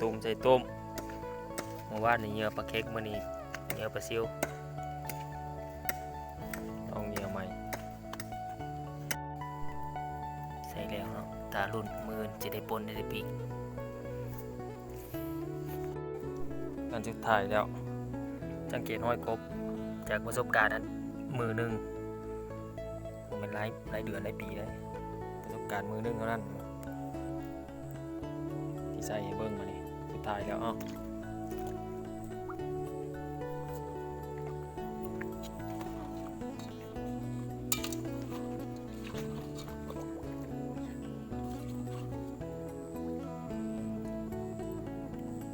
ຕົ້ມ ໃສ່ຕົ້ມ. ມື້ວານນີ້ເຫຍື່ອປາເຄັກ ມື້ນີ້ເຫຍື່ອປາຊິວ ຕ້ອງເຫຍື່ອໃໝ່. ໃສ່ແລ້ວເນາະ ຖ້າລຸ້ນມື້ອື່ນຊິໄດ້ປົ່ນ ໄດ້ປີ້ງ. ອັນສຸດທ້າຍແລ້ວ ສັງເກດຮອຍກົບ ຈາກປະສົບການອັນມື້ໜຶ່ງ ບໍ່ແມ່ນຫຼາຍ ຫຼາຍເດືອນຫຼາຍປີເດ້ ປະສົບການມື້ໜຶ່ງເທົ່ານັ້ນ ທີ່ໃສ່ໃຫ້ເບິ່ງມານີ້ ສຸດທ້າຍແລ້ວ ເອົ້າ.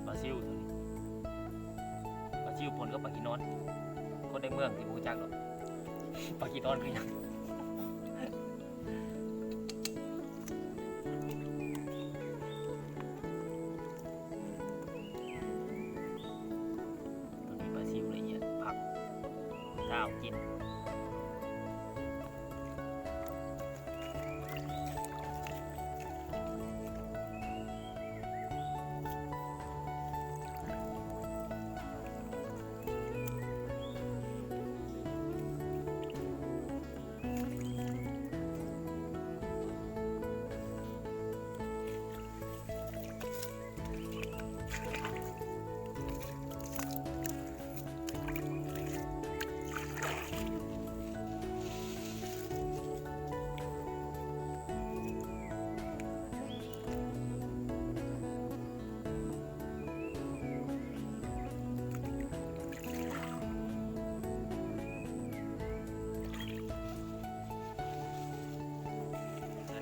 ປາຊິວ ປາຊິວປົນກັບປາຂີ້ນອນ ຄົນໃນເມືອງຊິບໍ່ຮູ້ຈັກດອກ ປາຂີ້ນອນຄືຫຍັງ. ຕົວນີ້ປາຊິວລະອຽດ ຜັກ ຖ້າເອົາກິນ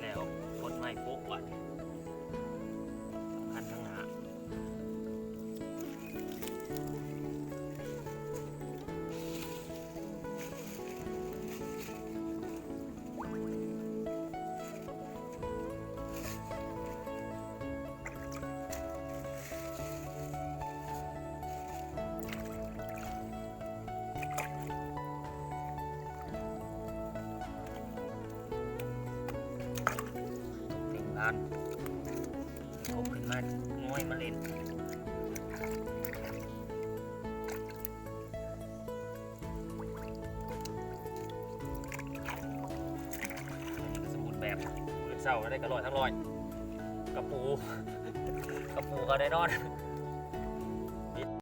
ແລ້ວກົດໄມ້ໂປະໄວ້ ຄັນຂ້າງໜ້າ ເປັນບ້ານ ກົບຂຶ້ນມາ ງອຍມາເຫຼັ້ນ. ສົມບູນແບບ ມື້ເຊົ້າໄດ້ກະຮ້ອຍທັງຮ້ອຍ ກະປູ ກະປູກະໄດ້ນອນ.